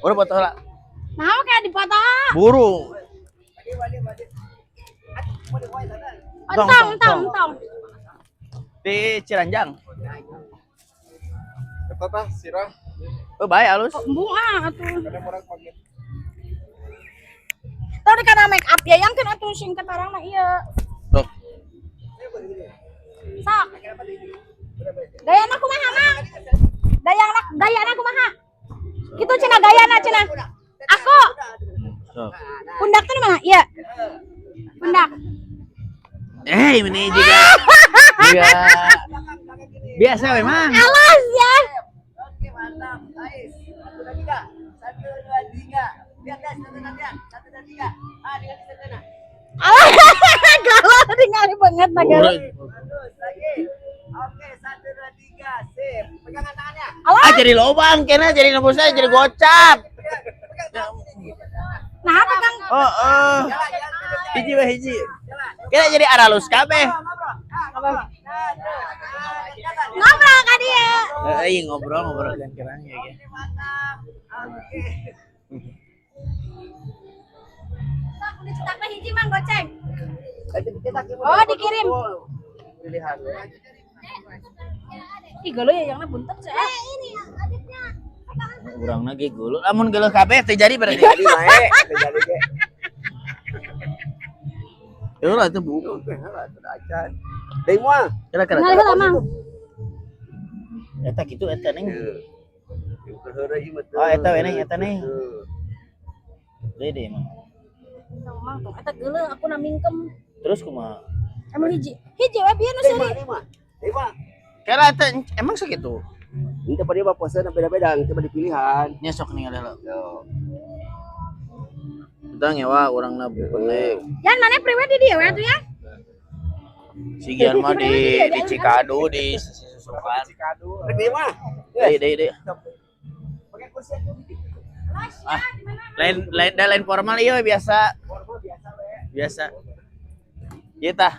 Buru foto lah. Nah, kayak dipoto. Buru. Oh, Tong, tong, tong, tong, tong. Tong. Di Ciranjang. Eta tah sirah. Oh, baik halus. Embung ah atuh. Kadang orang pakai. Tau di kana make up ya yang kan atuh sing ketarangna ieu. Tuh. Sok. Gayana kumaha, Mang? Gayana gayana kumaha? Kitu cenah gayana cenah. Aku Sok. Pundak tuh di mana? Iya. Pundak. Eh, ini juga. Juga. Biasa memang. Alas ya. Oke, mantap. Nice. Satu dua tiga. Satu dua tiga. Lihat guys, satu dua tiga. Satu dua tiga. Ah, dengan di sana. Alah, galau ningali banget nah galau. Bagus, lagi. Oke, satu dua tiga. Sip. Pegangan tangannya. Alah, Ah, jadi lobang kena jadi nembusnya jadi gocap. Pegang, pegang tangan sini. Nah apa Kang? Oh. Jalan, jalan, jalan. Hiji we hiji. Jalan. Kena jadi aralus kabeh. Ngobrol. Ah, ngobrol. Nah, terus. Ah, kelihatan. Ngobrol ka dia. Eh, iya ngobrol ngobrol kan kerang ya. Oke, mantap. Oke. Sok dicetakna hiji Mang goceng. Oh, dikirim. Pilihan. Ih, galau ya yangna buntet sih. Eh, ini adiknya. Urang lagi geuleuh. Lamun geuleuh kabeh teu jadi berarti. Jadi mae, jadi ge. Ya lah itu bu. Oke, lah sudah acan. Deui moal. Kira kira. Ngali heula Mang. Eta kitu eta neng. Oh, Oh, eta we neng, eta neng. Deui deui emang. Tong Mang tong eta geuleuh aku na mingkem. Terus kumaha? Emang hiji. Hiji we bieu nu Lima, seuri. lima. Lima. Kira eta emang sakitu. Ini tempat dia pose beda-beda, coba dipilihan. Nya sok ningali heula. Yo. Utang ya wah urangna benek. Yan mana priwe di dieu we atuh ya? Si Gian mah di Cikadu di sisi Susukan. Cikadu. Rek lima. Deui deui deui. Pakai kursi aku dikit. Ah, lain lain da lain formal ieu biasa. Formal biasa we. Biasa. Ieu tah.